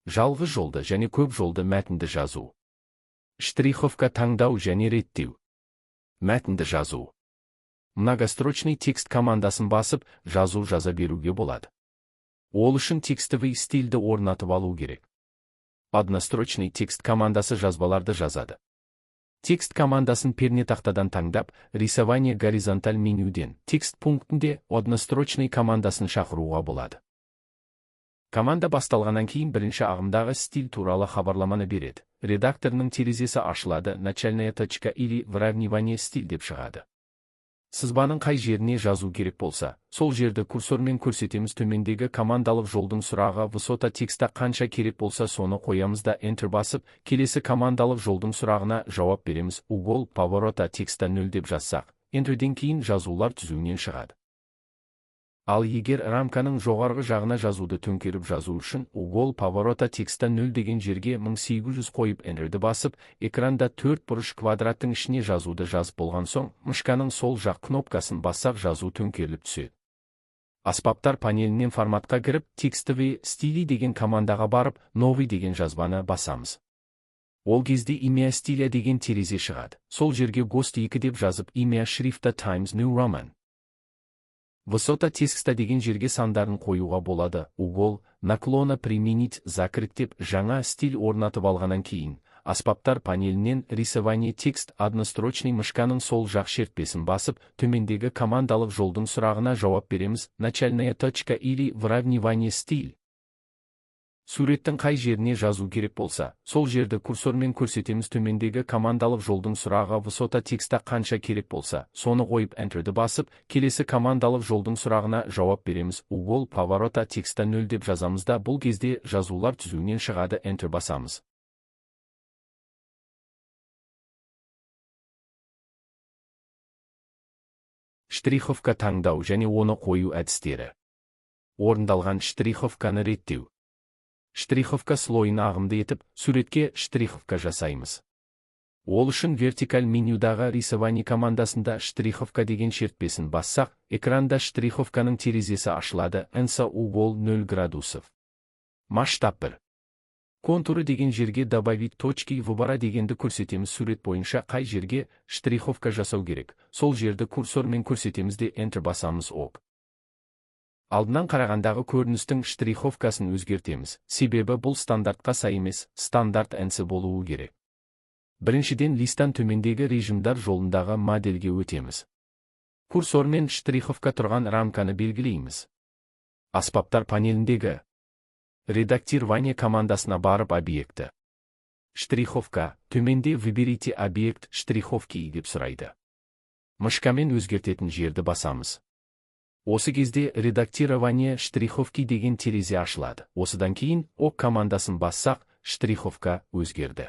Жалғыз жолды және көп жолды мәтінді жазу. Штриховка таңдау және реттеу. Мәтінді жазу. Многострочный текст командасын басып, жазу жаза беруге болады. Ол үшін текстовый стильді орнатып алу керек. Однострочный текст командасы жазбаларды жазады. Текст командасын пернетақтадан таңдап, рисование горизонталь менюден текст пунктінде однострочный командасын шақыруға болады. Команда басталғаннан кейін бірінші ағымдағы стиль туралы хабарламаны береді. Редакторының терезесі ашылады, начальная точка или выравнивание стиль деп шығады. Сызбаның қай жеріне жазу керек болса, сол жерді курсормен көрсетеміз. Төмендегі командалық жолдың сұрағы высота текста қанша керек болса, соны қоямыз да, Enter басып, келесі командалық жолдың сұрағына жауап береміз. Угол поворота текста 0 деп жазсақ, Enterден кейін жазулар түзуінен шығады. Ал егер рамканың жоғарғы жағына жазуды төңкеріп жазу үшін угол поворота текста 0 деген жерге 1800 қойып, Enterді басып, экранда төрт бұрыш квадраттың ішіне жазуды жазып болған соң, мышканың сол жақ кнопкасын бассақ, жазу төңкеріліп түседі. Аспаптар панелінен форматқа кіріп, текстовые стили деген командаға барып, новый деген жазбаны басамыз. Ол кезде имя стиля деген терезе шығады. Сол жерге ГОСТ 2 деп жазып, имя шрифта Times New Roman. Высота текста деген жерге сандарын қоюға болады. Угол наклона применить, закрыть деп жаңа стиль орнатып алғаннан кейін, аспаптар панелінен рисование текст однострочный мышканың сол жақ шертпесін басып, төмендегі командалық жолдың сұрағына жауап береміз. Начальная точка или выравнивание стиль. Суреттің қай жеріне жазу керек болса, сол жерді курсормен көрсетеміз. Төмендегі командалық жолдың сұрағы высота текста қанша керек болса, соны қойып, Enterді басып, келесі командалық жолдың сұрағына жауап береміз. Угол поворота текста 0 деп жазамыз да, бұл кезде жазулар түзуінен шығады, Enter басамыз. Штриховка таңдау және оны қою әдістері. Орындалған штриховканы реттеу. Штриховка слойын ағымды етіп, суретке штриховка жасаймыз. Ол үшін вертикаль менюдағы рисование командасында штриховка деген шертпесін бассақ, экранда штриховканың терезесі ашылады. НС угол 0 градусов. Масштаб 1. Контуры деген жерге добавить точки выбора дегенді көрсетеміз. Сурет бойынша қай жерге штриховка жасау керек, сол жерді курсормен көрсетеміз де, Enter басамыз, ок. Алдынан қарағандағы көріністің штриховкасын өзгертеміз, себебі бұл стандартқа сай емес, стандарт ANSI болуы керек. Біріншіден, листтан төмендегі режимдар жолындағы модельге өтеміз. Курсормен штриховка тұрған рамканы белгілейміз. Аспаптар панеліндегі редактирование командасына барып, объекті. Штриховка, төменде выберите объект штриховки деп сұрайды. Мышкамен өзгертетін жерді басамыз. Осы кезде редактирование штриховки деген терезе ашылады. Осыдан кейін ок командасын бассақ, штриховка өзгерді.